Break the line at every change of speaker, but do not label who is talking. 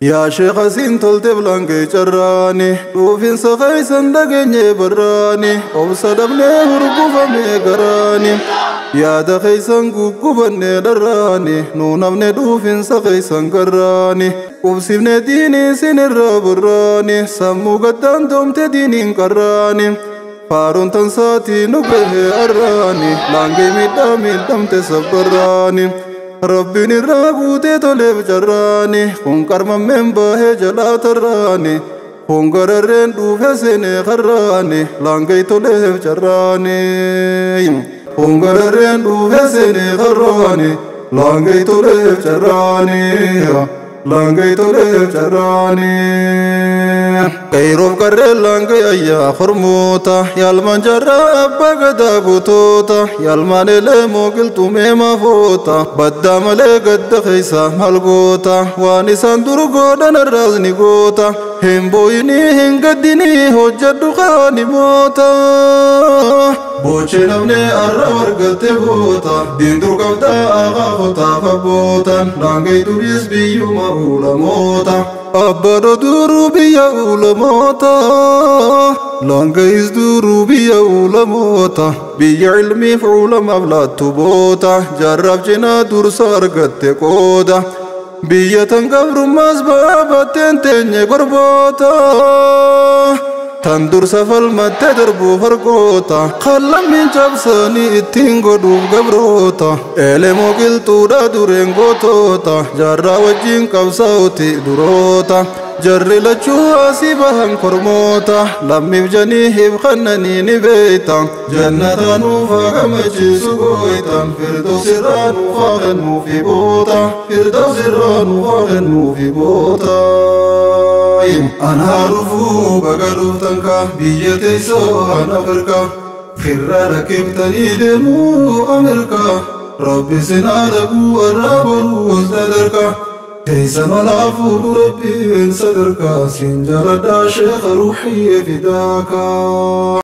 Yaa sheekha siin tolte blaangee carraani dhuufinsa keeysan dhageenye barraani obsa dhabnee hurgufamee garaani yaada keeysan guggubannee dharraani nuu namne dhuufinsa keeysan garraani qubsifne diinii sinirra burraani sammuu gaddaan doomte diiniin qarraani faaruun tansaatii nu gahe arraani laangee miidhaa miidhamte sabbarraani Rabbiin irraa guutee toleef carraani kun qarmammeen bahee jalaa tarraani kun gararreen dhuufe seenee karraani laangee toleef carraani kun gararreen dhuufe seenee karraani laangee toleef carraani laangee toleef carraani. Qeyroof qarree laangee ayyaa hormoota yaalmaan jarraa abbaa gadaa gotoota yaalmaan elee mooqiltumee maafoota baddaa malee gadda keessa maal goota waan isaan dur godhan irraas ni goota hin booyinii hin gaddinii hojjedhu kaani moota. Boche namne arra argatte boota diindur qabdaa akaakotaaf abbootan laangee duriis biyyuma ulamoota. Abbado duruu biyya ulamoota laangees duruu biyya ulamoota biyya ilmiif ulamaaf laattu boota jaarraaf cinaa dursa argatte qooda biyya tan gabrummaas baabatteen teenye gorboota. Tan dursa falmatte darbuuf argoota qallammiin cabsanii ittiin godhuuf gabroota elemoo qilxuudha dureen gootoota jaarraa wajjin qabsaa'uti duroota jarri lachuu asii bahan kormoota lammiif janii hibqannanii ni beeyta jannata nuufaa gammachiisu gooytan firdoosirraa nuufaa kennuufi boota firdoosirraa nuufaa kennuufi boota. Anaa dhufuu baga dhuftan ka biyya teessoo an Afrikaa firra rakkiftanii deemuu Ameerikaa Rabbi sinaa dhaquu irraa boruu sadarkaa teessan olaa fuudhu Rabbiin sadarkaa siin jaaladhaa sheekha ruuxii fidaakaa.